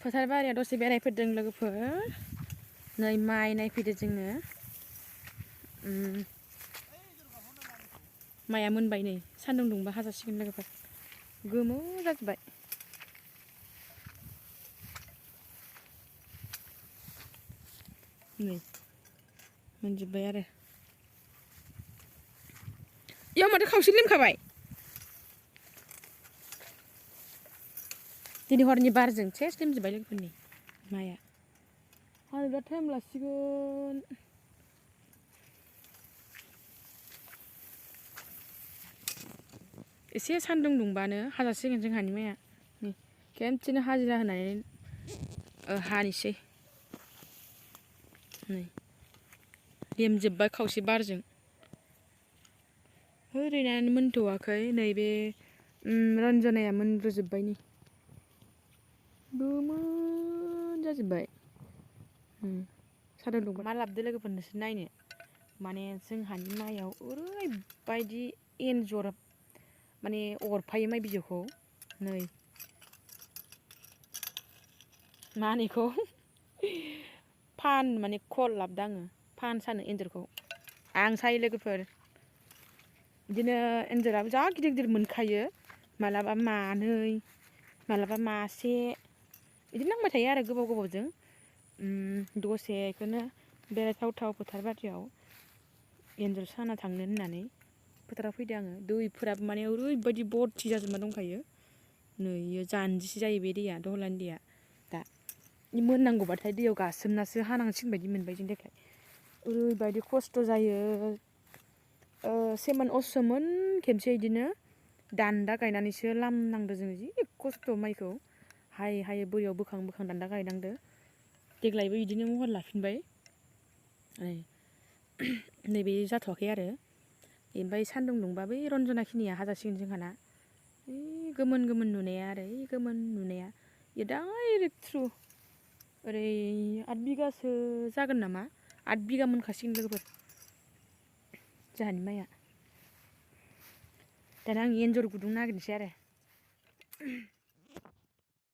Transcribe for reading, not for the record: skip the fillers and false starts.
फोथार बारियाव दसे बेरायफैदों लोगोफोर नै माइ नायफैदो जोङो माइया मोनबाय नै सान्दुं दुंबा हाजासिगोन लोगोफोर गोमो जाजोब्बाय नै मोनजोब्बाय आरो इयाव माथो खावसे लिमखाबाय दिनै हरनि बारजों सेस लिमजोब्बाय लोगोफोरनि माइया हानोदा टाइम लासिगोन एसे सान्दुं दुंबानो हाजासिगोन जोंहानि माइया नै खेनसेनो हाजिरा होनानै हानोसै नै लेमजोब्बाय खावसे बारजों ओरैनो मोनथ'वाखै नैबे रन्जनाया मोनग्रोजोब्बाय नै गोमोन जाजोब्बाय सान्दुं दुंबा मा लाबोदो लोगोफोर नोंसोर नायनो माने जोंहानि माइयाव ओरैबायदि एन्जर माने अरफायो माइ बिजौखौ नै मा होनो इखौ फान माने खल लाबोदों आङो फान सानो एन्जरखौ आं सायो लोगोफोर बिदिनो एन्जराबो जा गिदिर गिदिर मोनखायो मालाबा मानै मालाबा मासे बिदिनो नांबाय थायो आरो गोबाव गोबावजों दसे बेखौनो बेरायथावथाव फोथार बारियाव एन्जर साना थांनो होननानै फोथाराव फैदों आङो दैफोराबो माने ओरैबायदि बरथि जाजोबना दंखायो नै इयो जानजिसे जायो बे दैया दहलानि दैया दा मोननांगौबाथाय दैयाव गासोमनासो हानांसिगोन बायदि मोनबाय जों देखाय ओरैबायदि खस्थ' जायो सेमोन असमोन खेबसे बिदिनो दान्दा गायनानैसो लामनांदो जोङो जि खस्थ' माइखौ हायै हायै बोरियाव बोखां बोखां दान्दा गायनांदो देग्लायबो बिदिनो महर लाफिनबाय नैबे जाथ'वाखै आरो ओमफ्राय सान्दुं दुंबा बै रन्जना खिनिया हाजासिगोन जोंहाना ओइ गोमोन गोमोन नुनाया आरो ओइ गोमोन नुनाया इयो डाइरेक्ट थ्रु ओरै 8 बिगासो जागोन नामा 8 बिगा मोनखासिगोन लोगोफोर जोंहानि माइया दाना आं एन्जर गुदुं नागिरनोसै आरो